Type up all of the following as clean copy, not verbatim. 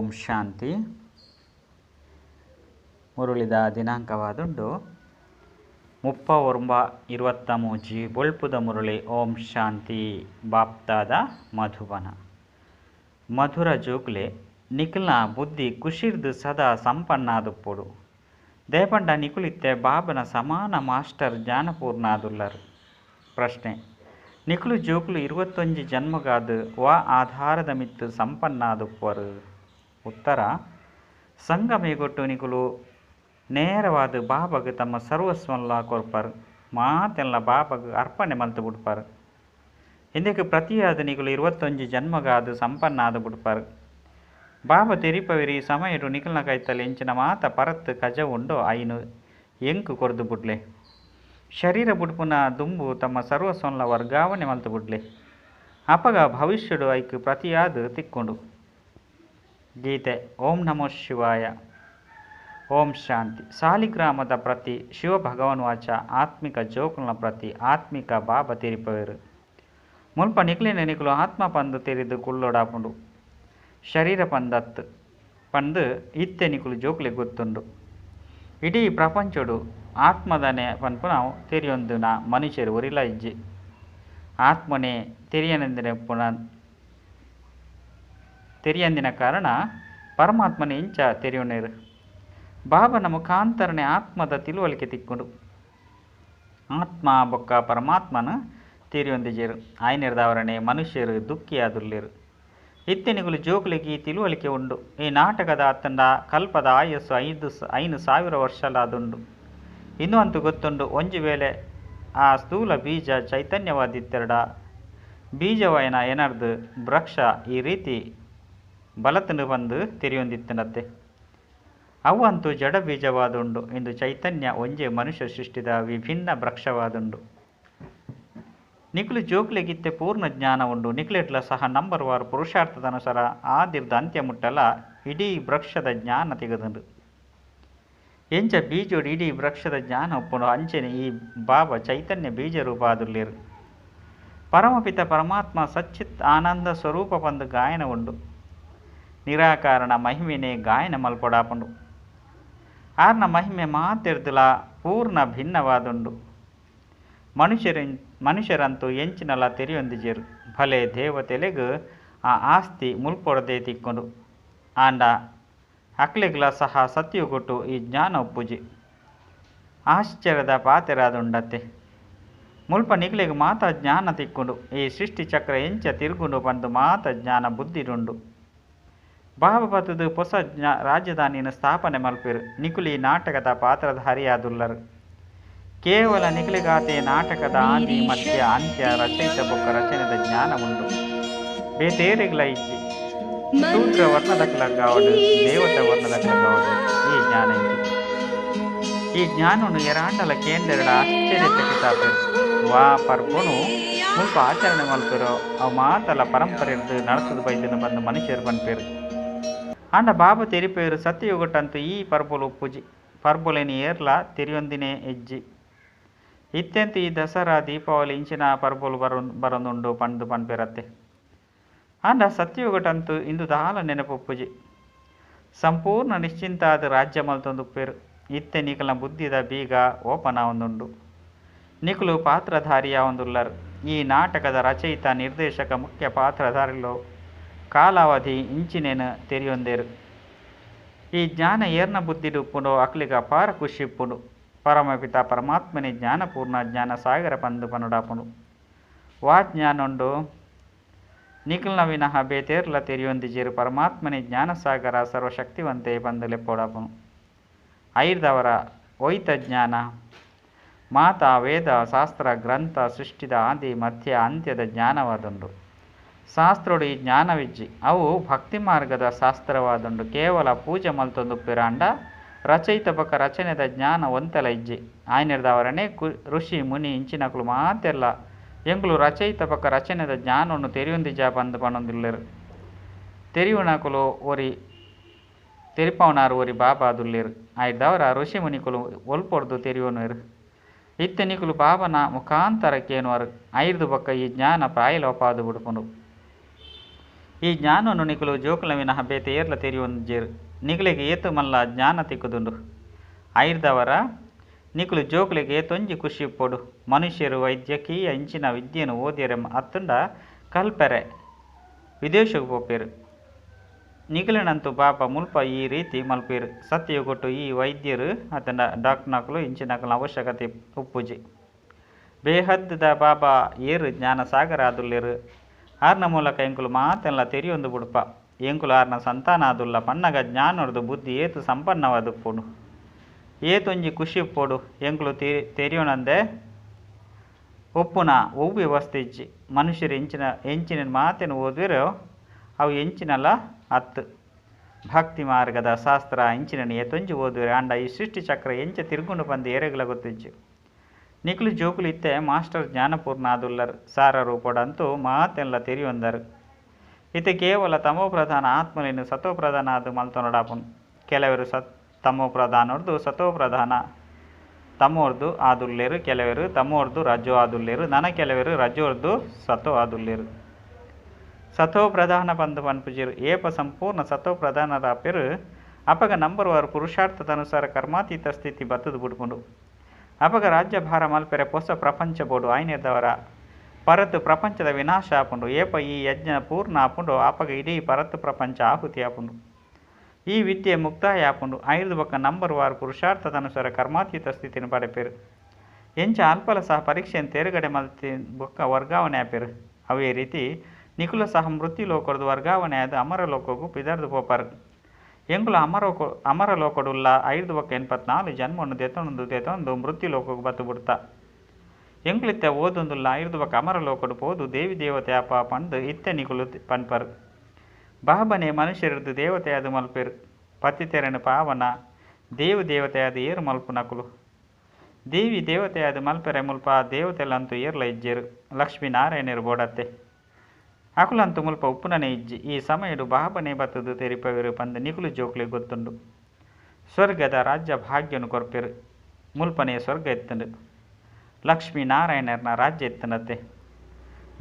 ಓಂ ಶಾಂತಿ. ಮುರುಳಿದ ದಿನಾಂಕವಾದುಂಡು 39/23 ಬೊಳ್ಪುದ ಮುರುಳಿ. ಓಂ ಶಾಂತಿ. ಬಾಪ್ತಾದ ಮಧುಬನ. ಮಧುರ ಜೋಕುಲೆ ನಿಖಿಲ್ನ ಬುದ್ಧಿ ಖುಷಿರ್ದು ಸದಾ ಸಂಪನ್ನಾದುಪ್ಪುಡು. ದೇಪಂಡ ನಿಕುಲಿತ್ತೆ ಬಾಬನ ಸಮಾನ ಮಾಸ್ಟರ್ ಜ್ಞಾನಪೂರ್ಣಾದುಲ್ಲರು. ಪ್ರಶ್ನೆ: ನಿಕುಲು ಜೋಕುಲು 21 ಜನ್ಮಗಾದು ವಾ ಆಧಾರದ ಮಿತ್ತು ಸಂಪನ್ನಾದುಪ್ಪರು? ಉತ್ತರ: ಸಂಗಮಯುಗೊಟ್ಟು ನಿಕುಲು ನೇರವಾದ ಬಾಬಾಗ ತಮ್ಮ ಸರ್ವಸ್ವನ್ಲ ಕೊರ್ಪರು, ಮಾತೆಲ್ಲ ಬಾಬಾಗ ಅರ್ಪಣೆ ಮಲ್ತು ಬಿಡ್ಪರು. ಇಂದಕ್ಕೆ ಪ್ರತಿಯಾದ ನಿಕುಲು 21 ಜನ್ಮಗಾದು ಸಂಪನ್ನಾದ ಬಿಡ್ಪರು. ಬಾಬಾ ತೆರಿಪವಿರಿ ಸಮಯಡು ನಿಕಲ್ನ ಕೈತಲ್ ಎಂಚಿನ ಮಾತ ಪರತ್ ಕಜ ಉಂಡೋ ಐನು ಎಂಕು ಕೊರ್ದು ಬುಡ್ಲೆ. ಶರೀರ ಬುಡ್ಪುನ ದುಂಬು ತಮ್ಮ ಸರ್ವಸ್ವನ್ಲ ವರ್ಗಾವಣೆ ಮಲ್ತು ಬುಡ್ಲೆ. ಅಪಗ ಭವಿಷ್ಯಡು ಐಕ್ ಪ್ರತಿಯಾದ ತಿಕ್ಕೊಂಡು. ಗೀತೆ. ಓಂ ನಮೋ ಶಿವಾಯ. ಓಂ ಶಾಂತಿ. ಸಾಲಿಗ್ರಾಮದ ಪ್ರತಿ ಶಿವ ಭಗವಾನ್ ವಾಚ ಆತ್ಮಿಕ ಜೋಕುಲ್ನ ಪ್ರತಿ ಆತ್ಮಿಕ ಬಾಬಾ ತೆರಿಪವೇರು. ಮುಲ್ಪ ನಿಕ್ಲಿನ ನಿಕುಲು ಆತ್ಮ ಪಂದು ತೆರಿದು ಕುಳ್ಳೊಡಾಪುಂಡು, ಶರೀರ ಪಂದತ್ ಪಂದು ಇತ್ತೆ ನಿಕುಲು ಜೋಕುಲೆ ಗೊತ್ತುಂಡು. ಇಡೀ ಪ್ರಪಂಚಡು ಆತ್ಮದನೆ ಪನ್ಪು ನಾವು ತೆರಿಯೊಂದುನ ಮನುಷ್ಯರು ಒರಿಲ ಇಜ್ಜಿ. ಆತ್ಮನೇ ತೆರಿಯಂದಿನ ಕಾರಣ ಪರಮಾತ್ಮನೇ ಇಂಚ ತೆರಿಯೊನೇರು. ಬಾಬನ ಮುಖಾಂತರನೆ ಆತ್ಮದ ತಿಳುವಳಿಕೆ ತಿಕ್ಕೊಂಡು ಆತ್ಮ ಬೊಕ್ಕ ಪರಮಾತ್ಮನ ತೆರಿಯೊಂದಿಜೇರು. ಆಯ್ನೆರ್ದವರನೆ ಮನುಷ್ಯರು ದುಃಖಿಯಾದುಲ್ಲೇರು. ಇತ್ತೆನಿಗುಲು ಜೋಕುಲಿಗೆ ಈ ತಿಳುವಳಿಕೆ ಉಂಡು. ಈ ನಾಟಕದ ಅತ್ತಂಡ ಕಲ್ಪದ ಆಯಸ್ಸು 5000 ವರ್ಷಲಾದುಂಡು. ಇನ್ನೂ ಅಂತೂ ಗೊತ್ತುಂಡು, ಒಂಜಿ ವೇಳೆ ಆ ಸ್ಥೂಲ ಬೀಜ ಚೈತನ್ಯವಾದಿತ್ತೆರಡ ಬೀಜವಯನ ಏನರ್ದು ವೃಕ್ಷ ಈ ರೀತಿ ಬಲತನು ಬಂದು ತೆರೆಯೊಂದಿತ್ತನತ್ತೆ. ಅವಂತೂ ಜಡ ಬೀಜವಾದುಂಡು ಎಂದು ಚೈತನ್ಯ ಒಂಜೆ ಮನುಷ್ಯ ಸೃಷ್ಟಿದ ವಿಭಿನ್ನ ವೃಕ್ಷವಾದುಂಡು. ನಿಖಲು ಜೋಕ್ಲೆಗಿತ್ತೆ ಪೂರ್ಣ ಜ್ಞಾನ ಉಂಡು. ನಿಖಲೆಟ್ಲ ಸಹ ನಂಬರ್ ವಾರು ಪುರುಷಾರ್ಥದ ಅನುಸಾರ ಆದಿರ್ದ ಅಂತ್ಯ ಮುಟ್ಟಲ ಇಡೀ ವೃಕ್ಷದ ಜ್ಞಾನ ತೆಗೆದುಂಡು. ಎಂಚ ಬೀಜೋಡು ಇಡೀ ವೃಕ್ಷದ ಜ್ಞಾನ ಒಪ್ಪುಂಡು ಅಂಚೆನೆ ಈ ಬಾಬಾ ಚೈತನ್ಯ ಬೀಜ ರೂಪಾದುಲ್ಲೇರು. ಪರಮಪಿತ ಪರಮಾತ್ಮ ಸಚ್ಚಿತ್ ಆನಂದ ಸ್ವರೂಪ ಬಂದು ಗಾಯನ ಉಂಡು. ನಿರಾಕಾರಣ ಮಹಿಮೆನೆ ಗಾಯನ ಮಲ್ಪೊಡಾಪುಂಡು. ಆರ್ನ ಮಹಿಮೆ ಮಾತೆರ್ದುಲ ಪೂರ್ಣ ಭಿನ್ನವಾದುಂಡು. ಮನುಷ್ಯರಂತೂ ಎಂಚಿನಲ ತೆರಿಯೊಂದಿಜೇರು. ಭಲೆ ದೇವತೆಲೆಗ್ ಆ ಆಸ್ತಿ ಮುಲ್ಪೊಡದೆ ತಿಕ್ಕೊಂಡು. ಆಂಡ ಅಕ್ಲೆಗ್ಲ ಸಹ ಸತ್ಯುಗೊಟ್ಟು ಈ ಜ್ಞಾನ ಒಪ್ಪುಜಿ. ಆಶ್ಚರ್ಯದ ಪಾತೆರಾದುಂಡತ್ತೆ. ಮುಲ್ಪ ನಿಕ್ಲೆಗ್ ಮಾತ ಜ್ಞಾನ ತಿಕ್ಕೊಂಡು. ಈ ಸೃಷ್ಟಿ ಚಕ್ರ ಎಂಚ ತಿರುಗುಂಡು ಪಂದು ಮಾತ ಜ್ಞಾನ ಬುದ್ಧಿಡುಂಡು. ಬಾಬಾ ಬತ್ತದು ಹೊಸ ರಾಜಧಾನಿಯನ್ನು ಸ್ಥಾಪನೆ ಮಲ್ಪೇರು. ನಿಕುಲಿ ನಾಟಕದ ಪಾತ್ರಧಾರಿಯಾದುಲ್ಲರು. ಕೇವಲ ನಿಖಲಿಗಾತೆ ನಾಟಕದ ಆದಿ ಮಧ್ಯ ಅಂತ್ಯ ರಚಯಿತ ಬೊಕ್ಕ ರಚನೆದ ಜ್ಞಾನ ಉಂಡು. ಬೇತೇರೆಗ್ಲ ಇಜ್ಜಿ. ಶೂದ್ರ ವರ್ಣದಕ್ಲಗಾವಡು ದೇವತ ವರ್ಣದಕ್ಲಗಾವಡು ಈ ಜ್ಞಾನ ಇಜ್ಜಿ. ಈ ಜ್ಞಾನನು ಎರಾಂಡಲ ಕೇಂದ್ರಗಳ ಆಶ್ಚರ್ಯಚಕಿತಾಪೇರು. ವಾ ಪರ್ಬನು ಮುಲ್ಪ ಆಚರಣೆ ಮಲ್ಪೇರೋ ಅವು ಮಾತಲ ಪರಂಪರೆರ್ದು ನಡತದ ಬೈದನು ಬಂದು ಮನುಷ್ಯರು ಪನ್ಪೇರು. ಆಂಡ ಬಾಬಾ ತೆರಿಪೇರು ಸತ್ಯಯುಗಟ್ಟಂತೂ ಈ ಪರ್ಬಲು ಉಪ್ಪುಜಿ. ಪರ್ಬೊಲೆನಿ ಏರ್ಲ ತೆರಿಯೊಂದಿನೇ ಹೆಜ್ಜಿ. ಇತ್ಯಂತ ಈ ದಸರಾ ದೀಪಾವಳಿ ಇಂಚಿನ ಪರ್ಬೊಲು ಬರೊಂದುಂಡು ಪಂದು ಪನ್ಪೇರತ್ತೆ. ಆಂಡ ಸತ್ಯಯುಗಟಂತೂ ಇಂದು ದಾಲ ನೆನಪೊಪ್ಪುಜಿ. ಸಂಪೂರ್ಣ ನಿಶ್ಚಿಂತಾದ ರಾಜ್ಯ ಮಲ್ತೊಂದುಪ್ಪೇರು. ಇತ್ತೆ ನಿಕಲ್ನ ಬುದ್ಧಿದ ಬೀಗ ಓಪನ ಒಂದುಂಡು. ನಿಕುಲು ಪಾತ್ರಧಾರಿಯ ಒಂದುಲ್ಲರು. ಈ ನಾಟಕದ ರಚಯಿತ ನಿರ್ದೇಶಕ ಮುಖ್ಯ ಪಾತ್ರಧಾರಿಲು ಕಾಲಾವಧಿ ಇಂಚಿನೇನು ತೆರಿಯೊಂದೇರು. ಈ ಜ್ಞಾನ ಏರ್ನ ಬುದ್ಧಿಡುಪ್ಪುಂಡು ಅಕ್ಲಿಗ ಅಪಾರ ಖುಷಿ ಇಪ್ಪುಂಡು. ಪರಮಪಿತ ಪರಮಾತ್ಮನೆ ಜ್ಞಾನಪೂರ್ಣ ಜ್ಞಾನ ಸಾಗರ ಪಂದು ಪನುಡಾಪುಂಡು. ವಾ ಜ್ಞಾನೊಂಡು ನಿಖಲ್ನ ವಿನಃ ಬೇತೇರ್ಲ ತೆರಿಯೊಂದಿಜೇರು. ಪರಮಾತ್ಮನೆ ಜ್ಞಾನಸಾಗರ ಸರ್ವಶಕ್ತಿವಂತೆ ಪಂದು ಲೆಪ್ಪೋಡಾಪುನು. ಐರ್ದವರ ಒಯ್ತ ಜ್ಞಾನ ಮಾತಾ ವೇದ ಶಾಸ್ತ್ರ ಗ್ರಂಥ ಸೃಷ್ಟಿದ ಆದಿ ಮಧ್ಯ ಅಂತ್ಯದ ಜ್ಞಾನವಾದುಂಡು. ಶಾಸ್ತ್ರೋಡು ಈ ಜ್ಞಾನವಿಜ್ಜಿ. ಅವು ಭಕ್ತಿ ಮಾರ್ಗದ ಶಾಸ್ತ್ರವಾದುಂಡು. ಕೇವಲ ಪೂಜೆ ಮಲ್ತೊಂದು ಪಿರಾಂಡ ರಚಯಿತ ಬೊಕ್ಕ ರಚನೆದ ಜ್ಞಾನ ಒಂತೆಲ ಇಜ್ಜಿ. ಆಯ್ನೆರ್ದವರನೆ ಋಷಿ ಮುನಿ ಇಂಚಿನಕುಲು ಮಾತೆಲ್ಲ ಎಂಕುಲು ರಚಯಿತ ಬೊಕ್ಕ ರಚನೆದ ಜ್ಞಾನವನ್ನು ತೆರಿಯೊಂದಿಜ ಪಂದು ಪನೊಂದುಲ್ಲೆರು. ತೆರಿಯುನಕುಲು ಒರಿ ತೆರಿಪವನಾರು ಒರಿ ಬಾಬಾದುಲ್ಲೇರು. ಆಯ್ದವರ ಋಷಿ ಮುನಿಕುಲು ಒಲ್ಪೊಡ್ದು ತೆರಿಯೋನೇರು. ಇತ್ತೆ ನಿಕುಲು ಬಾಬನ ಮುಖಾಂತರ ಕೇನುವರು. ಐರ್ದು ಬೊಕ್ಕ ಈ ಜ್ಞಾನ ಪ್ರಾಯಲೋಪಾದು ಬಿಡ್ಪುಂಡು. ಈ ಜ್ಞಾನನು ನಿಕುಲು ಜೋಕುಲ ವಿನಃ ಬೇತೆ ಏರ್ಲ ತೆರಿಯೊಂಜೆರ್. ನಿಕುಲೆಗ್ ಏತು ಮಲ್ಲ ಜ್ಞಾನ ತಿಕ್ಕುದುಂಡು. ಐರ್ದವರ ನಿಕುಲು ಜೋಕುಲೆಗ್ ಏತೊಂಜಿ ಖುಷಿ ಇಪ್ಪೊಡು. ಮನುಷ್ಯರು ವೈದ್ಯಕೀಯ ಇಂಚಿನ ವಿದ್ಯೆನ್ ಓದಿಯರೆ ಅತ್ತುಂಡ ಕಲ್ಪೆರೆ ವಿದೇಶಗ್ ಪೋಪೆರ್. ನಿಕುಲೆನಂತೂ ಬಾಬಾ ಮುಲ್ಪ ಈ ರೀತಿ ಮಲ್ಪೆರ್. ಸತ್ಯಯುಗೊಟ್ಟು ಈ ವೈದ್ಯರು ಅತ್ತಂಡ ಡಾಕ್ಟರ್ನಕುಲು ಇಂಚಿನಕುಲ್ನ ಅವಶ್ಯಕತೆ ಉಪ್ಪುಜಿ. ಬೇಹದ್ದ ಬಾಬಾ ಏರು ಜ್ಞಾನ ಸಾಗರ ಆದುಲ್ಲೆರ್. ಆರ್ನ ಮೂಲಕ ಎಂಕುಲು ಮಾತೆಲ್ಲ ತೆರಿಯೊಂದು ಬುಡ್ಪ. ಎಂಕುಲು ಆರ್ನ ಸಂತಾನ ಆದುಲ್ಲ ಪನ್ನಗ ಜ್ಞಾನರ್ದು ಬುದ್ಧಿ ಏತು ಸಂಪನ್ನವಾದುಪ್ಪುಂಡು. ಏತೊಂಜಿ ಖುಷಿ ಇಪ್ಪೊಡು. ಎಂಕುಲು ತೆರಿಯೊನಂದೆ ಉಪ್ಪುನ ಒವ್ವೆ ವಸ್ತು ಇಜ್ಜಿ. ಮನುಷ್ಯರು ಎಂಚಿನ ಎಂಚಿನ ಮಾತೆನ್ ಓದುವೆರೋ ಅವು ಎಂಚಿನಲ ಅತ್ತು. ಭಕ್ತಿ ಮಾರ್ಗದ ಶಾಸ್ತ್ರ ಇಂಚಿನ ಏತೊಂಜಿ ಓದುವೆರು. ಆಂಡ ಈ ಸೃಷ್ಟಿ ಚಕ್ರ ಎಂಚ ತಿರುಗುಂಡು ಪಂದ್ ಏರೆಗ್ಲ ಗೊತ್ತಿಜ್ಜಿ. ನಿಕುಲು ಜೋಕುಲು ಇತ್ತೆ ಮಾಸ್ಟರ್ ಜ್ಞಾನಪೂರ್ಣ ಆದುಲ್ಲರ್. ಸಾರ ರೂಪೊಡಂತೂ ಮಾತೆಲ್ಲ ತೆರಿಯೊಂದರು. ಇತ್ತೆ ಕೇವಲ ತಮೋ ಪ್ರಧಾನ ಆತ್ಮಲೇನು ಸತೋ ಪ್ರಧಾನ ಆದ್ ಮಲ್ತೊನೊಡಾಪುಂಡು. ಕೆಲವರು ತಮೋ ಪ್ರಧಾನರ್ದು ಸತೋ ಪ್ರಧಾನ ತಮೋರ್ದು ಆದುಲ್ಲೆರ್. ಕೆಲವರು ತಮೋರ್ದು ರಜೋ ಆದುಲ್ಲೆರ್. ನನ ಕೆಲವರು ರಜೋರ್ದು ಸತೋ ಆದುಲ್ಲೆರ್. ಸತೋ ಪ್ರಧಾನ ಪಂದ್ ಪನ್ಪುಜೆರ್. ಏಪ ಸಂಪೂರ್ಣ ಸತೋ ಪ್ರಧಾನರಾಪೆರ್ ಅಪಗ ನಂಬರ್ ವಾರ್ ಪುರುಷಾರ್ಥದ ಅನುಸಾರ ಕರ್ಮಾತೀತ ಸ್ಥಿತಿ ಬತ್ತುದು ಬುಡ್ಪುಂಡು. ಅಪಗ ರಾಜ್ಯಭಾರ ಮಲ್ಪೆರೆ ಪೊಸ ಪ್ರಪಂಚ ಬೋಡು. ಆಯ್ನೆದವರ ಪರತ್ ಪ್ರಪಂಚದ ವಿನಾಶ ಆಪುಂಡು. ಏಪ ಈ ಯಜ್ಞ ಪೂರ್ಣ ಆಪುಂಡು ಅಪಗ ಇಡೀ ಪರತ್ ಪ್ರಪಂಚ ಆಹುತಿ ಆಪುಂಡು. ಈ ವಿದ್ಯೆ ಮುಕ್ತಾಯ ಆಪುಂಡು. ಐರ್ದ ಬೊಕ್ಕ ನಂಬರ್ ವಾರ್ ಪುರುಷಾರ್ಥದ ಅನುಸಾರ ಕರ್ಮಾತೀತ ಸ್ಥಿತಿನ ಪಡೆಪೆರ್. ಎಂಚ ಅಲ್ಪಲ ಸಹ ಪರೀಕ್ಷೆಯನ್ನು ತೇರುಗಡೆ ಮಲ್ತಿ ಬೊಕ್ಕ ವರ್ಗಾವಣೆ ಆಪೆರ್. ಅವೇ ರೀತಿ ನಿಕುಲ ಸಹ ಮೃತ್ಯು ಲೋಕರ್ದು ವರ್ಗಾವಣೆ ಆದ್ ಅಮರ ಲೋಕಗು ಪಿದರ್ದು ಪೋಪರ್. ಎಂಕುಲು ಅಮರ ಲೋಕಡುಲ್ಲ ಐರ್ದ ಬೊಕ್ಕ 84 ಜನ್ಮನು ದೆತೊಂದು ದೆತೊಂದು ಮೃತ್ಯು ಲೋಕಗು ಬತ್ತು ಬುಡ್ತ. ಎಂಕುಲಿತ್ತೆ ಓದೊಂದುಲ್ಲ ಐರ್ದ ಬೊಕ್ಕ ಅಮರ ಲೋಕಡು ಪೋದು ದೇವಿ ದೇವತೆ ಅಪ ಪಂದ್ ಇತ್ತೆ ನಿಕುಲು ಪನ್ಪರ್. ಬಾಬನೆ ಮನುಷ್ಯರದ್ದು ದೇವತೆಯಾದ ಮಲ್ಪೆರ್. ಪತಿತೆರನು ಪಾವನ ದೇವಿ ದೇವತೆಯಾದ ಏರು ಮಲ್ಪುನಕುಲು. ದೇವಿ ದೇವತೆಯಾದ ಮಲ್ಪೆರೆ ಮುಲ್ಪ ದೇವತೆಲಂತೂ ಏರ್ಲ ಇಜ್ಜೆರು. ಲಕ್ಷ್ಮೀ ನಾರಾಯಣರು ಬೋಡತ್ತೆ. ಅಕುಲಂತೂ ಮುಲ್ಪ ಉಪ್ಪುನನೇ ಇಜ್ಜಿ. ಈ ಸಮಯಡು ಬಾಬನೆ ಬತ್ತದು ತೆರಿಪವೆರು ಪಂದ್ ನಿಕುಲು ಜೋಕ್ಲೆ ಗೊತ್ತುಂಡು. ಸ್ವರ್ಗದ ರಾಜ್ಯ ಭಾಗ್ಯನು ಕೊರ್ಪೆರು. ಮುಲ್ಪನೆ ಸ್ವರ್ಗ ಎತ್ತುಂಡು. ಲಕ್ಷ್ಮೀ ನಾರಾಯಣರ್ನ ರಾಜ್ಯ ಎತ್ತುಂಡತ್ತೆ.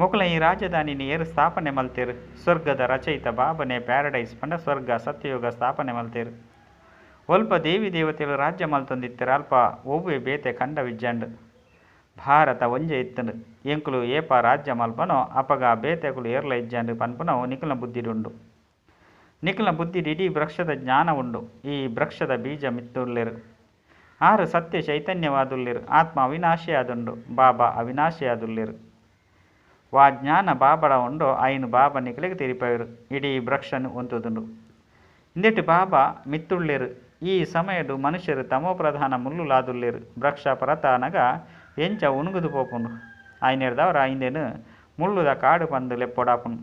ಮೊಕುಲ ಈ ರಾಜಧಾನಿನ ಏರು ಸ್ಥಾಪನೆ ಮಲ್ತೇರು. ಸ್ವರ್ಗದ ರಚಯಿತ ಬಾಬನೆ ಪ್ಯಾರಡೈಸ್ ಪಂಡ ಸ್ವರ್ಗ ಸತ್ಯಯುಗ ಸ್ಥಾಪನೆ ಮಲ್ತೇರು. ಒಲ್ಪ ದೇವಿ ದೇವತೆಲು ರಾಜ್ಯ ಮಲ್ತೊಂದಿತ್ತೆರ್ ಅಲ್ಪ ಒವ್ವೆ ಬೇತೆ ಖಂಡ ವಿಜ್ಜಂಡು. ಭಾರತ ಒಂಜೆ ಇತ್ತುಂಡು. ಎಂಕುಲು ಏಪ ರಾಜ್ಯ ಮಲ್ಪನೋ ಅಪಗ ಬೇತೆಕುಲು ಏರ್ಲ ಇಜ್ಜಂಡು ಪನ್ಪುನವು ನಿಕುಲ್ನ ಬುದ್ಧಿಡುಂಡು. ನಿಕುಲ್ನ ಬುದ್ಧಿಡ್ ಇಡೀ ವೃಕ್ಷದ ಜ್ಞಾನ ಉಂಡು. ಈ ವೃಕ್ಷದ ಬೀಜ ಮಿತ್ತುಲ್ಲೆರು. ಆರು ಸತ್ಯ ಚೈತನ್ಯವಾದುಲ್ಲೆರು. ಆತ್ಮ ಅವಿನಾಶಿ ಆದುಂಡು. ಬಾಬಾ ಅವಿನಾಶಿ ಆದುಲ್ಲೆರು. ವಾ ಜ್ಞಾನ ಬಾಬಡ ಉಂಡೋ ಐನು ಬಾಬಾ ನಿಕುಲೆಗ್ ತೆರಿಪವೆರು. ಇಡೀ ವೃಕ್ಷನ್ ಉಂತುದುಂಡು. ಇಂದೆಟ್ ಬಾಬಾ ಮಿತ್ತುಳ್ಳೆರು. ಈ ಸಮಯಡು ಮನುಷ್ಯರು ತಮೋ ಪ್ರಧಾನ ಮುಳ್ಳುಲಾದುಲ್ಲೆರು. ವೃಕ್ಷ ಪರತಾನಗ ಎಂಚ ಉಣುಗುದು ಪೋಪುಂಡು. ಆಯ್ನೆರ್ದವರ ಇಂದೆನು ಮುಳ್ಳುದ ಕಾಡು ಪಂದು ಲೆಪ್ಪೊಡಾಪುಂಡು.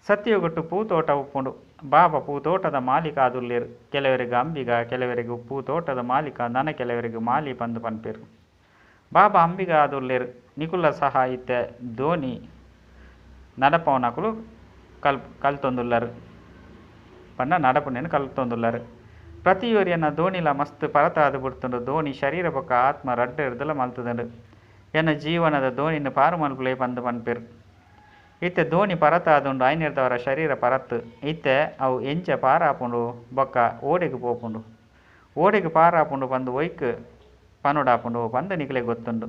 ಸತ್ಯಯುಗಟ್ಟು ಪೂತೋಟ ಉಪ್ಪುಂಡು. ಬಾಬಾ ಪೂತೋಟದ ಮಾಲೀಕ ಆದುಲ್ಲೆರು. ಕೆಲವರಿಗೆ ಅಂಬಿಗ, ಕೆಲವರಿಗೆ ಪೂತೋಟದ ಮಾಲೀಕ, ನನ ಕೆಲವರಿಗೆ ಮಾಲಿ ಪಂದು ಪನ್ಪೆರು. ಬಾಬಾ ಅಂಬಿಗ ಆದುಲ್ಲೆರು. ನಿಕುಲ ಸಹ ಇತ್ತೆ ಧೋನಿ ನಡಪವನಕುಲು ಕಲ್ತೊಂದುಲ್ಲರು. ಪಂಡ ನಡಪುನೇನು ಕಲ್ತೊಂದುಲ್ಲರು. ಪ್ರತಿಯೊರಿಯನ ಧೋನಿಲ ಮಸ್ತ್ ಪರತಾದ ಬುಡ್ತುಂಡು. ಧೋನಿ ಶರೀರ ಬೊಕ್ಕ ಆತ್ಮ ರಡ್ಡ ಎರ್ದಲ ಮಲ್ತುದುಂಡು. ಎನ್ನ ಜೀವನದ ಧೋನಿನ ಪಾರು ಮಲ್ಪುಲೆ ಪಂದು ಪನ್ಪೆರು. ಇತ್ತೆ ಧೋನಿ ಪರತಾದುಂಡು. ಐನೆರ್ದವರ ಶರೀರ ಪರತ್ತು. ಇತ್ತೆ ಅವು ಎಂಚ ಪಾರಾಪುಂಡು ಬೊಕ್ಕ ಓಡೆಗ್ ಪೋಪುಂಡು. ಓಡೆಗ್ ಪಾರಾಪುಂಡು ಪಂದು ಒಯ್ಕ್ ಪನೊಡಾಪುಂಡು ಪಂದು ನಿಕಲೆ ಗೊತ್ತುಂಡು.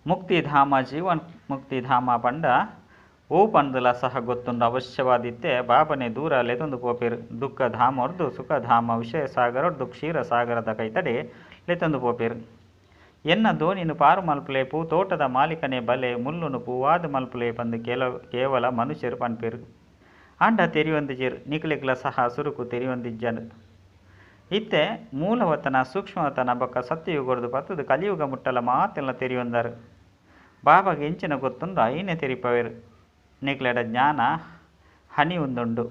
ಮುಕ್ತಿಧಾಮ ಜೀವನ್ ಮುಕ್ತಿಧಾಮ ಪಂಡ ಓ ಪಂದುಲ ಸಹ ಗೊತ್ತುಂಡು. ಅವಶ್ಯವಾದಿತ್ತೆ ಬಾಬನೆ ದೂರ ಲೆತೊಂದು ಪೋಪೆರು. ದುಃಖ ಧಾಮೊರ್ದು ಸುಖಧಾಮ ವಿಷಯ ಸಾಗರೊರ್ದು ಕ್ಷೀರ ಸಾಗರದ ಕೈತಡೆ ಲೆತೊಂದು ಪೋಪೆರು. ಎನ್ನ ಧೋನಿನು ಪಾರು ಮಲ್ಪುಲೆ ಪೂತೋಟದ ಮಾಲೀಕನೇ ಬಲೆ ಮುಳ್ಳುನು ಪೂವಾದ ಮಲ್ಪುಲೆ ಪಂದು ಕೇವಲ ಮನುಷ್ಯರು ಪನ್ಪೆರು. ಆಂಡ ತೆರಿಯೊಂದಿಜೆರು. ನಿಕುಲೆಗ್ಲ ಸಹ ಸುರುಕು ತೆರಿಯೊಂದಿಜ್ಜಂಡು. ಇತ್ತೆ ಮೂಲವತನ ಸೂಕ್ಷ್ಮವತನ ಬೊಕ್ಕ ಸತ್ಯಯುಗರ್ದು ಪತ್ತದು ಕಲಿಯುಗ ಮುಟ್ಟಲ ಮಾತೆಲ್ಲ ತೆರಿಯೊಂದರು. ಬಾಬಾಗೆ ಎಂಚಿನ ಗೊತ್ತುಂಡು ಐನೆ ತೆರಿಪವೆರು. ನಿಕ್ಲೆಡ ಜ್ಞಾನ ಹನಿ ಉಂದುಂಡು.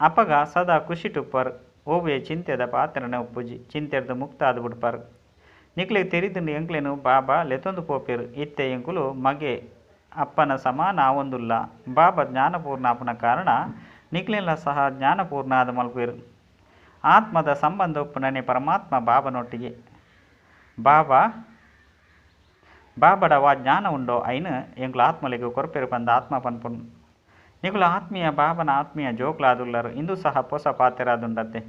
ಅಪಗ ಸದಾ ಖುಷಿಟುಪ್ಪರು. ಒವ್ವೆ ಚಿಂತೆದ ಪಾತ್ರನೆ ಉಪ್ಪುಜಿ. ಚಿಂತೆರ್ದು ಮುಕ್ತ ಆದ್ ಬುಡ್ಪರು. ನಿಕ್ಲೆಗ್ ತೆರಿದುಂಡು ಎಂಕ್ಲೆನು ಬಾಬಾ ಲೆತೊಂದು ಪೋಪೆರು. ಇತ್ತೆ ಎಂಕುಲು ಮಗೆ ಅಪ್ಪನ ಸಮಾನ ಆವೊಂದುಲ್ಲ. ಬಾಬಾ ಜ್ಞಾನಪೂರ್ಣ ಆಪುನ ಕಾರಣ ನಿಕ್ಲೆನ್ಲ ಸಹ ಜ್ಞಾನಪೂರ್ಣ ಆದ್ ಮಲ್ಪೆರು. ಆತ್ಮದ ಸಂಬಂಧ ಉಪ್ಪುನನೆ ಪರಮಾತ್ಮ ಬಾಬನೊಟ್ಟಿಗೆ. ಬಾಬಡ ವಾ ಜ್ಞಾನ ಉಂಡೋ ಐನು ಎಂಕ್ಲು ಆತ್ಮಲೆಗ್ ಕೊರ್ಪೆರು ಪಂದ ಆತ್ಮ ಪನ್ಪುಂಡು. ನಿಕುಲು ಆತ್ಮೀಯ ಬಾಬನ ಆತ್ಮೀಯ ಜೋಕ್ಲಾದುಲ್ಲರು ಇಂದು ಸಹ ಪೊಸ ಪಾತೆರಾದುಂಡತೆ.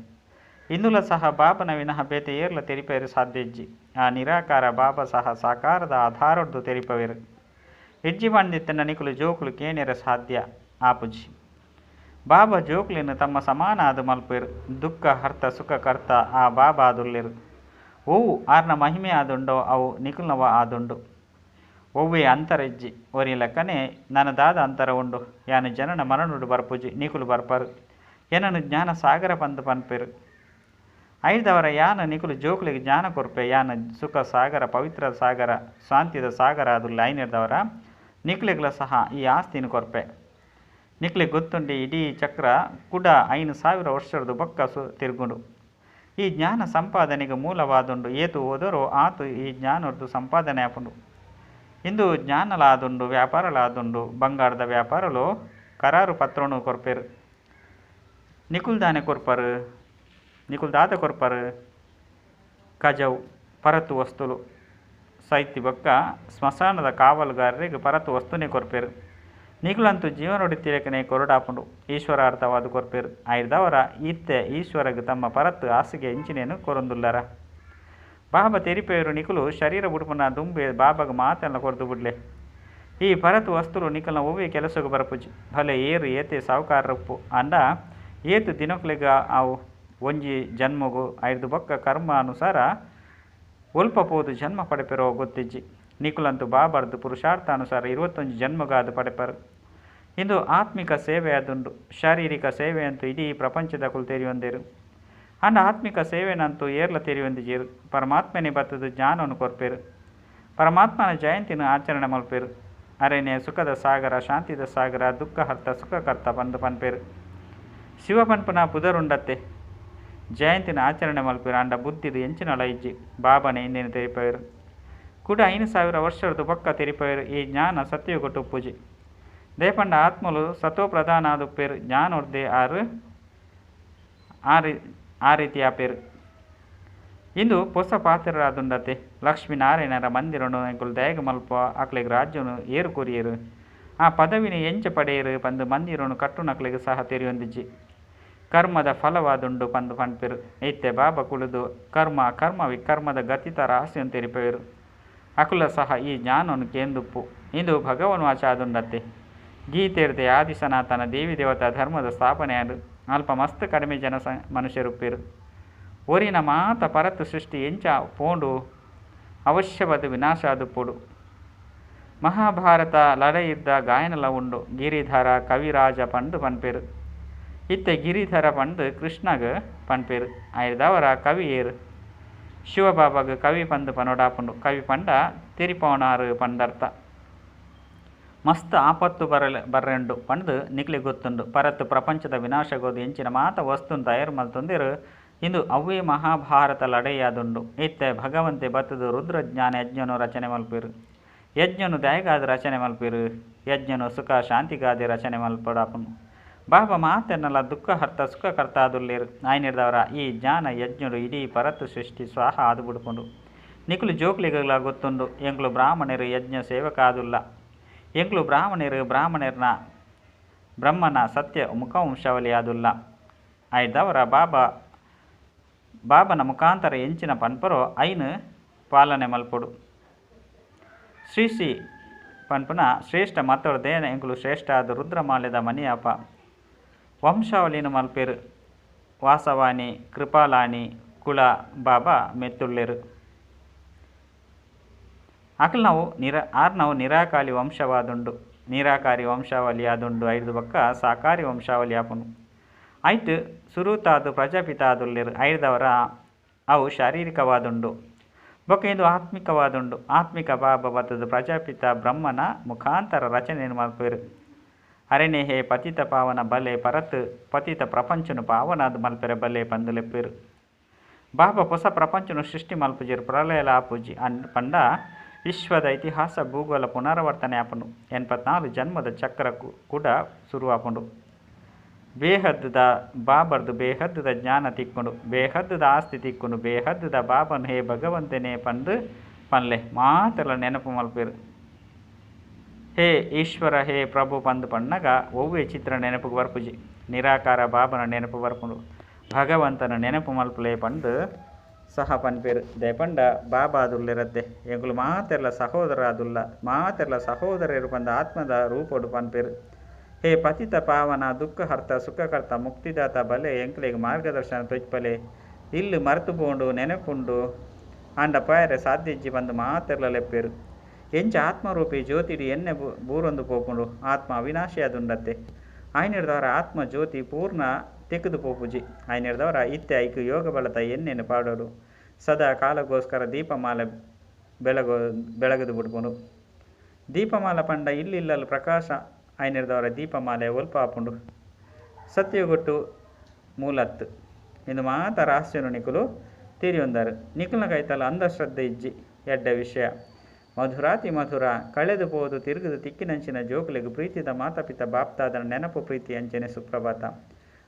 ಇಂದುಲ ಸಹ ಬಾಬನ ವಿನಃ ಬೇತೆ ಏರ್ಲ ತೆರಿಪೇರು ಸಾಧ್ಯ ಇಜ್ಜಿ. ಆ ನಿರಾಕಾರ ಬಾಬಾ ಸಹ ಸಾಕಾರದ ಆಧಾರೊಡ್ದು ತೆರಿಪವೇರು. ಇಜ್ಜಿ ಪಂದಿತ್ತಂಡ ನಿಕುಲು ಜೋಕುಲು ಕೇನೆರ ಸಾಧ್ಯ ಆಪುಜಿ. ಬಾಬಾ ಜೋಕ್ಲೆನ್ ತಮ್ಮ ಸಮಾನ ಆದ್ ಮಲ್ಪೆರ್. ದುಃಖ ಹರ್ತ ಸುಖ ಕರ್ತ ಆ ಬಾಬಾ ಆದುಲ್ಲೆರ್. ಒವು ಆರ್ನ ಮಹಿಮೆ ಆದುಂಡೋ ಅವು ನಿಕುಲ್ನವ ಆದುಂಡು. ಒವ್ವೇ ಅಂತರ ಇಜ್ಜಿ. ಒರಿ ಲೆಕ್ಕನೆ ನನ ದಾದ ಅಂತರ ಉಂಡು. ಯಾನ್ ಜನನ ಮರಣೊಡು ಬರ್ಪುಜಿ, ನಿಕುಲು ಬರ್ಪರು. ಎನನು ಜ್ಞಾನ ಸಾಗರ ಪಂದ್ ಪನ್ಪೆರ್. ಐದವರ ಯಾನ್ ನಿಕುಲು ಜೋಕ್ಲೆಗ್ ಜ್ಞಾನ ಕೊರ್ಪೆ. ಯಾನ್ ಸುಖ ಸಾಗರ, ಪವಿತ್ರ ಸಾಗರ, ಶಾಂತಿದ ಸಾಗರ ಆದುಲ್ಲೆ. ಐನೆರ್ದವರ ನಿಕ್ಲೆಗ್ಲ ಸಹ ಈ ಆಸ್ತಿನ ಕೊರ್ಪೆ. ನಿಕ್ಲೆಗ್ ಗೊತ್ತುಂಡು ಇಡೀ ಚಕ್ರ ಕುಡ 5000 ವರ್ಷರ್ದು ಬೊಕ್ಕ ತಿರುಗುಂಡು. ಈ ಜ್ಞಾನ ಸಂಪಾದನೆಗೆ ಮೂಲವಾದುಂಡು. ಏತು ಓದರೋ ಆತು ಈ ಜ್ಞಾನರ್ದು ಸಂಪಾದನೆ ಆಪುಂಡು. ಇಂದು ಜ್ಞಾನಲಾದುಂಡು, ವ್ಯಾಪಾರಲಾದುಂಡು. ಬಂಗಾರದ ವ್ಯಾಪಾರಲು ಕರಾರು ಪತ್ರನು ಕೊರ್ಪೆರು. ನಿಕುಲ್ ದಾನೆ ಕೊರ್ಪರು, ನಿಕುಲ್ ದಾದ ಕೊರ್ಪರು. ಕಜವು ಪರತು ವಸ್ತುಲು ಸೈತಿ ಬೊಕ್ಕ ಸ್ಮಶಾನದ ಕಾವಲುಗಾರರಿಗೆ ಪರತು ವಸ್ತುನೇ ಕೊರ್ಪೆರು. ನಿಕುಲಂತೂ ಜೀವನೊಡಿತ್ತಿಲೆಕ್ಕನೆ ಕೊರಡಾಪುಂಡು. ಈಶ್ವರಾರ್ಥವಾದ ಕೊರ್ಪೆರು. ಐದವರ ಇತ್ತೆ ಈಶ್ವರಗ್ ತಮ್ಮ ಪರತ್ತು ಹಾಸಿಗೆ ಇಂಚಿನೇನು ಕೊರೊಂದುಲ್ಲರ. ಬಾಬಾ ತೆರಿಪೇರು ನಿಕುಲು ಶರೀರ ಬುಡುಪುನ ದುಂಬೆ ಬಾಬಾಗ ಮಾತೆಲ್ಲ ಕೊರ್ದು ಬಿಡ್ಲೆ. ಈ ಪರತು ವಸ್ತುಲು ನಿಕಲ್ನ ಒವ್ವೇ ಕೆಲಸಗ್ ಬರಪುಜಿ. ಭಲೆ ಏರು ಏತೆ ಸಾಹುಕಾರರಪ್ಪು ಅಂಡ ಏತು ದಿನಕ್ಲೆಗ್ ಆವು ಒಂಜಿ ಜನ್ಮಗು ಐದು ಬೊಕ್ಕ ಕರ್ಮ ಅನುಸಾರ ಒಲ್ಪ ಪೋದು ಜನ್ಮ ಪಡೆಪೆರೋ ಗೊತ್ತಿಜ್ಜಿ. ನಿಕುಲಂತೂ ಬಾಬಾರ್ದು ಪುರುಷಾರ್ಥಾನುಸಾರ 21 ಜನ್ಮಗಾದು ಪಡೆಪರು. ಇಂದು ಆತ್ಮಿಕ ಸೇವೆ ಆದುಂಡು. ಶಾರೀರಿಕ ಸೇವೆಯಂತೂ ಇಡೀ ಪ್ರಪಂಚದ ಕುಲು ತೆರಿಯೊಂದೇರು. ಅಂಡ ಆತ್ಮಿಕ ಸೇವೆನಂತೂ ಏರ್ಲ ತೆರಿಯೊಂದಿಜೇರು. ಪರಮಾತ್ಮನೇ ಬತ್ತದ ಜ್ಞಾನವನ್ನು ಕೊರ್ಪೆರು. ಪರಮಾತ್ಮನ ಜಯಂತಿನ ಆಚರಣೆ ಮಲ್ಪೆರು. ಅರೆನೆ ಸುಖದ ಸಾಗರ, ಶಾಂತಿದ ಸಾಗರ, ದುಃಖ ಹರ್ತ ಸುಖ ಕರ್ತ ಪಂದು ಪನ್ಪೆರು. ಶಿವ ಪನ್ಪುನ ಪುದರುಂಡತ್ತೆ. ಜಯಂತಿನ ಆಚರಣೆ ಮಲ್ಪೆರು. ಅಂಡ ಬುದ್ಧಿದು ಎಂಚಿನಲ ಇಜ್ಜಿ. ಬಾಬನೇ ಇಂದೇನು ತೆರಿಪೇರು. ಕೂಡ 5000 ವರ್ಷದ ಬೊಕ್ಕ ತೆರಿಪೇರು. ಈ ಜ್ಞಾನ ಸತ್ಯಯುಗಟುಪ್ಪುಜಿ. ದೇಪಂಡ ಆತ್ಮಲು ಸತೋ ಪ್ರಧಾನ ಆದುಪ್ಪೇರು. ಜ್ಞಾನೋರ್ದೆ ಆರು ಆ ರೀತಿ ಆಪೇರು. ಇಂದು ಪೊಸ ಪಾತ್ರರಾದುಂಡತೆ. ಲಕ್ಷ್ಮೀನಾರಾಯಣರ ಮಂದಿರನು ಎಂಕುಲು ದಯಗ ಮಲ್ಪ ಅಕ್ಲೆಗ್ ರಾಜ್ಯನು ಏರು ಕೊರಿಯರು. ಆ ಪದವಿನ ಎಂಚ ಪಡೆಯರು ಪಂದು ಮಂದಿರನು ಕಟ್ಟುನಕ್ಲೆಗ್ ಸಹ ತೆರಿಯೊಂದಿಜ್ಜಿ. ಕರ್ಮದ ಫಲವಾದುಂಡು ಪಂದು ಪನ್ಪೆರು. ಇತ್ತೆ ಬಾಬಾ ಕುಳಿದು ಕರ್ಮ ಕರ್ಮ ವಿಕರ್ಮದ ಗತಿತ ರಹಸ್ಯನು ತೆರಿಪೇರು. ಅಕುಲ ಸಹ ಈ ಜ್ಞಾನವನ್ನು ಕೇಂದುಪ್ಪು. ಇಂದು ಭಗವನ್ ವಾಚ ಆದುಂಡತೆ. ಗೀತೆರ್ದೆ ಆದಿ ಸನಾತನ ದೇವಿ ದೇವತಾ ಧರ್ಮದ ಸ್ಥಾಪನೆ ಆದು ಅಲ್ಪ ಮಸ್ತ್ ಕಡಿಮೆ ಜನ ಮನುಷ್ಯರುಪ್ಪೇರು. ಒರಿನ ಮಾತ ಪರತು ಸೃಷ್ಟಿ ಎಂಚ ಪೋಂಡು ಅವಶ್ಯವಾದ ವಿನಾಶ ಆದುಪ್ಪುಡು. ಮಹಾಭಾರತ ಲಡಯಿದ್ದ ಗಾಯನಲ ಉಂಡು. ಗಿರಿಧರ ಕವಿರಾಜ ಪಂದು ಪನ್ಪೇರು. ಇತ್ತೆ ಗಿರಿಧರ ಪಂದು ಕೃಷ್ಣಗ್ ಪನ್ಪೇರು. ಐದವರ ಕವಿ ಏರು. ಶಿವಬಾಬಾಗ ಕವಿ ಪಂದು ಪನೋಡಾಪುಂಡು. ಕವಿ ಪಂಡ ತೆರಿಪವನಾರು ಪಂದರ್ಥ. ಮಸ್ತ್ ಆಪತ್ತು ಬರ್ರೆಂಡು ಪಂದು ನಿಕ್ಲೆ ಗೊತ್ತುಂಡು. ಪರತ್ತು ಪ್ರಪಂಚದ ವಿನಾಶಗೋದು ಎಂಚಿನ ಮಾತ ವಸ್ತುನ್ ತಯಾರು ಮಲ್ತೊಂದಿರು. ಇಂದು ಅವ್ವೇ ಮಹಾಭಾರತ ಲಡೈಯಾದುಂಡು. ಇತ್ತೆ ಭಗವಂತೆ ಬತ್ತದು ರುದ್ರಜ್ಞಾನ ಯಜ್ಞನು ರಚನೆ ಮಲ್ಪೇರು. ಯಜ್ಞನು ದಯಗಾದ ರಚನೆ ಮಲ್ಪೇರು. ಯಜ್ಞನು ಸುಖ ಶಾಂತಿಗಾದೆ ರಚನೆ ಮಲ್ಪಡಾಪುಂಡು. ಬಾಬಾ ಮಾತೆನ್ನಲ ದುಃಖ ಹರ್ತ ಸುಖ ಕರ್ತ ಆದುಲ್ಲೇರು. ಆಯ್ನಿರ್ದವರ ಈ ಜ್ಞಾನ ಯಜ್ಞಡು ಇಡೀ ಪರತ್ತು ಸೃಷ್ಟಿ ಸ್ವಾಹ ಆದು ಬಿಡ್ಪುಂಡು. ನಿಕುಲು ಜೋಕ್ಲಿಗಲ ಗೊತ್ತುಂಡು. ಎಂಕ್ಲು ಬ್ರಾಹ್ಮಣರು ಯಜ್ಞ ಸೇವಕ ಆದುಲ್ಲ. ಎಂಕ್ಲು ಬ್ರಾಹ್ಮಣರು ಬ್ರಾಹ್ಮಣರ್ನ ಬ್ರಹ್ಮನ ಸತ್ಯ ಮುಖವಂಶಾವಳಿ ಆದುಲ್ಲ. ಐದವರ ಬಾಬನ ಮುಖಾಂತರ ಎಂಚಿನ ಪನ್ಪರೋ ಐನು ಪಾಲನೆ ಮಲ್ಪೊಡು. ಶ್ರೀ ಶ್ರೀ ಪನ್ಪುನ ಶ್ರೇಷ್ಠ ಮತ್ತೊರ್ದೇನ ಎಂಕುಲು ಶ್ರೇಷ್ಠ ಆದ ರುದ್ರಮಾಲ್ಯದ ಮನಿಯಪ್ಪ ವಂಶಾವಳಿನ ಮಲ್ಪೇರು. ವಾಸವಾಣಿ ಕೃಪಾಲಾನಿ ಕುಲ ಬಾಬಾ ಮೆತ್ತುಳ್ಳೆರು. ಅಕಲ್ ನಾವು ಆರ್ನವು ನಿರಾಕಾರಿ ವಂಶವಾದುಂಡು. ನಿರಾಕಾರಿ ವಂಶಾವಳಿ ಆದುಂಡು. ಐದು ಬೊಕ್ಕ ಸಾಕಾರಿ ವಂಶಾವಳಿ ಆಪುಂಡು. ಐಟ್ ಸುರುತಾದು ಪ್ರಜಾಪಿತ ಆದುಲ್ಲೆರು. ಐದವರ ಅವು ಶಾರೀರಿಕವಾದುಂಡು. ಬೊಕ್ಕ ಇದು ಆತ್ಮಿಕವಾದುಂಡು. ಆತ್ಮಿಕ ಬಾಬಾ ಬತ್ತದ ಪ್ರಜಾಪಿತ ಬ್ರಹ್ಮನ ಮುಖಾಂತರ ರಚನೆಯನ್ನು ಮಲ್ಪೇರು. ಅರೆನೇ ಹೇ ಪತಿತ ಪಾವನ ಬಲೆ ಪರತ್ ಪತಿತ ಪ್ರಪಂಚನು ಪಾವನಾದ ಮಲ್ಪೆರೆ ಬಲೆ ಪಂದು ಲೆಪ್ಪೇರು. ಬಾಬಾ ಹೊಸ ಪ್ರಪಂಚನು ಸೃಷ್ಟಿ ಮಲ್ಪುಜೆರು. ಪ್ರಳಯಲ ಆಪುಜಿ ಪಂಡ ವಿಶ್ವದ ಇತಿಹಾಸ ಭೂಗೋಳ ಪುನರಾವರ್ತನೆ ಆಪುಂಡು. 84 ಜನ್ಮದ ಚಕ್ರ ಕೂಡ ಶುರು ಆಪುಂಡು. ಬೇಹದ್ದುದ ಬಾಬರ್ದು ಬೇಹದ್ದುದ ಜ್ಞಾನ ತಿಕ್ಕೊಂಡು, ಬೇಹದ್ದುದ ಆಸ್ತಿ ತಿಕ್ಕೊಂಡು, ಬೇಹದ್ದುದ ಬಾಬನ್ ಹೇ ಭಗವಂತನೇ ಪಂದು ಪನ್ಲೆ ಮಾತೆಲ್ಲ ನೆನಪು ಮಲ್ಪೇರು. ಹೇ ಈಶ್ವರ, ಹೇ ಪ್ರಭು ಪಂದ್ ಪನ್ನಗ ಒವ್ವೆ ಚಿತ್ರ ನೆನಪುಗು ಬರ್ಪುಜಿ. ನಿರಾಕಾರ ಬಾಬನ ನೆನಪು ಬರ್ಪುಂಡು. ಭಗವಂತನ ನೆನಪು ಮಲ್ಪುಲೆ ಪಂದ್ ಸಹ ಪನ್ಪೆರ್. ದಾಯೆ ಪಂಡ ಬಾಬಾದುಲ್ಲೆರತ್ತೆ ಎಂಕುಲು ಮಾತೆರ್ಲ ಸಹೋದರಾದುಲ್ಲ ಮಾತೆರ್ಲ ಸಹೋದರೆರ್ ಪಂದ್ ಆತ್ಮದ ರೂಪೊಡು ಪನ್ಪೆರ್. ಹೇ ಪತಿತ ಪಾವನ, ದುಃಖಹರ್ತ, ಸುಖಕರ್ತ, ಮುಕ್ತಿದಾತ ಬಲೆ ಎಂಕ್ಲೆಗ್ ಮಾರ್ಗದರ್ಶನ ತೋಜ್ಪಲೆ. ಇಲ್ಲ್ ಮರ್ತ್ ಪೋಂಡು ನೆನಪುಂಡು ಆಂಡ ಪೋಯೆರೆ ಸಾಧ್ಯ ಇಜ್ಜಿ ಪಂದ್ ಮಾತೆರ್ಲ ಲೆಪ್ಪೆರ್. ಎಂಚ ಆತ್ಮರೂಪಿ ಜ್ಯೋತಿಡ್ ಎಣ್ಣೆ ಬೂರೊಂದು ಪೋಪುಂಡು ಆತ್ಮ ಅವಿನಾಶಿಯಾದುಂಡತ್ತೆ. ಆಯಿನೆಡ್ದಾವರ ಆತ್ಮ ಜ್ಯೋತಿ ಪೂರ್ಣ ತಿಕ್ಕುದು ಪೋಪುಜಿ. ಆಯಿನೆಡ್ದಾವರ ಇತ್ತೆ ಐಕ್ ಯೋಗ ಬಲತ ಎಣ್ಣೆನ್ ಪಾಡೊಡು. ಸದಾ ಕಾಲಗೋಸ್ಕರ ದೀಪಮಾಲೆ ಬೆಳಗು ಬೆಳಗುದು ಬುಡ್ಪುಂಡು. ದೀಪಮಾಲೆ ಪಂಡ ಇಲ್ಲ್ ಪ್ರಕಾಶ ಆಯಿನೆಡ್ದಾವರ ದೀಪಮಾಲೆ ಒಲ್ಪ ಆಪುಂಡು. ಸತ್ಯಗೊಟ್ಟು ಮೂಲತ್ತು ಇಂದು ಮಾತ ರಹಸ್ಯನು ನಿಕುಲು ತೆರಿಯೊಂದಾರು. ನಿಕುಲ್ನ ಕೈತಲ್ ಅಂಧಶ್ರದ್ಧೆ ಇಜ್ಜಿ. ಎಡ್ಡೆ ವಿಷಯ. ಮಧುರಾತಿ ಮಧುರ ಕಳೆದು ಪೋದು ತಿರುಗುದು ತಿಕ್ಕಿನಂಚಿನ ಜೋಕುಲೆಗ್ ಪ್ರೀತಿದ ಮಾತಾಪಿತ ಬಾಪ್ದಾದನ ನೆನಪು ಪ್ರೀತಿ ಅಂಚನೆ ಸುಪ್ರಭಾತ.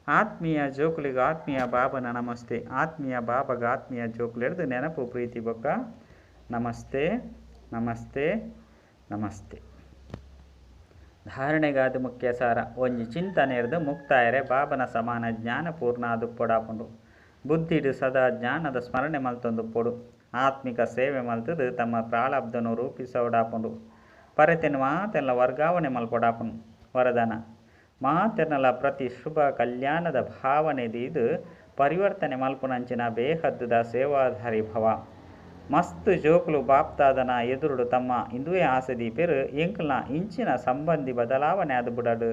ಆತ್ಮೀಯ ಜೋಕುಲೆಗ್ ಆತ್ಮೀಯ ಬಾಬನ ನಮಸ್ತೆ. ಆತ್ಮೀಯ ಬಾಬಗ ಆತ್ಮೀಯ ಜೋಕುಲೆಡ್ದು ನೆನಪು ಪ್ರೀತಿ ಬೊಕ್ಕ ನಮಸ್ತೆ ನಮಸ್ತೆ ನಮಸ್ತೆ. ಧಾರಣೆಗಾದ್ ಮುಖ್ಯ ಸಾರ ಒಂಜಿ ಚಿಂತನೆರ್ದ್ ಮುಕ್ತಾಯರೆ ಬಾಬನ ಸಮಾನ ಜ್ಞಾನ ಪೂರ್ಣ ಆದುಪ್ಪೊಡಾಪುಂಡು. ಬುದ್ಧಿಡ್ ಸದಾ ಜ್ಞಾನದ ಸ್ಮರಣೆ ಮಲ್ತೊಂದುಪ್ಪೊಡು. ಆತ್ಮಿಕ ಸೇವೆ ಮಲ್ತುದು ತಮ್ಮ ಪ್ರಾರಬ್ಧನು ರೂಪಿಸವೊಡಾಪುಂಡು. ಪರತೆನ್ ಮಾತೆನ್ಲ ವರ್ಗಾವಣೆ ಮಲ್ಪೊಡಾಪುಂಡು. ವರದಾನ, ಮಾತೆರ್ನಲ ಪ್ರತಿ ಶುಭ ಕಲ್ಯಾಣದ ಭಾವನೆ ದೀದ್ ಪರಿವರ್ತನೆ ಮಲ್ಪುನಂಚಿನ ಬೇಹದ್ದುದ ಸೇವಾಧಾರಿ ಭವ. ಮಸ್ತ್ ಜೋಕುಲು ಬಾಪ್ದಾದನ ಎದುರುಡು ತಮ್ಮ ಇಂದುವೇ ಆಸೆ ದೀಪೆರ್ ಎಂಕಲ್ನ ಇಂಚಿನ ಸಂಬಂಧಿ ಬದಲಾವಣೆ ಆದ್ ಬುಡಡ್,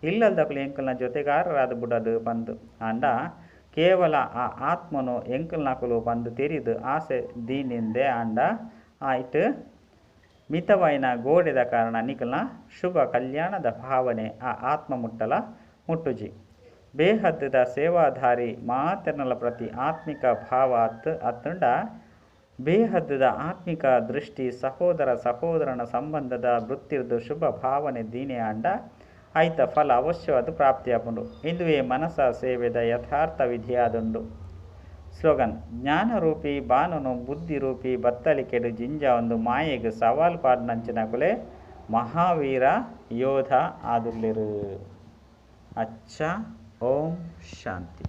ಇಲ್ಲಲ್ದಕುಲು ಎಂಕಲ್ನ ಜೊತೆಗಾರರಾದ್ ಬುಡಡ್ ಪಂದ್. ಆಂಡ ಕೇವಲ ಆ ಆತ್ಮನು ಎಂಕಲ್ನಕುಲು ಪಂದ್ ತೆರಿದು ಆಸೆ ದೀನಿಂದೆ ಆಂಡ ಆಯಿಟ್ ಮಿತವಾಯಿನ ಗೋಡೆದ ಕಾರಣ ನಿಕಲ್ನ ಶುಭ ಕಲ್ಯಾಣದ ಭಾವನೆ ಆ ಆತ್ಮ ಮುಟ್ಟಲ ಮುಟ್ಟುಜಿ. ಬೇಹದ್ದುದ ಸೇವಾಧಾರಿ ಮಾತೆರ್ನಲ ಪ್ರತಿ ಆತ್ಮಿಕ ಭಾವ ಅತ್ ಅತ್ತುಂಡ ಬೇಹದ್ದುದ ಆತ್ಮಿಕ ದೃಷ್ಟಿ ಸಹೋದರ ಸಹೋದರನ ಸಂಬಂಧದ ವೃತ್ತಿರ್ದು ಶುಭ ಭಾವನೆ ದೀನೆ ಆಂಡ ಆಯ್ತ ಫಲ ಅವಶ್ಯವಾದ ಪ್ರಾಪ್ತಿಯಾಪುಂಡು. ಇಂದುವೇ ಮನಸ ಸೇವೆದ ಯಥಾರ್ಥ ವಿಧಿಯಾದುಂಡು. ಸ್ಲೋಗನ್, ಜ್ಞಾನರೂಪಿ ಬಾನನು ಬುದ್ಧಿರೂಪಿ ಬತ್ತಳಿಕೆಡ್ ಜಿಂಜಾವೊಂದು ಮಾಯೆಗ್ ಸವಾಲ್ ಪಾಡ್ನಂಚಿನಕುಲೆ ಮಹಾವೀರ ಯೋಧ ಆದುಲ್ಲೆರ್. ಅಚ್ಚ ಓಂ ಶಾಂತಿ.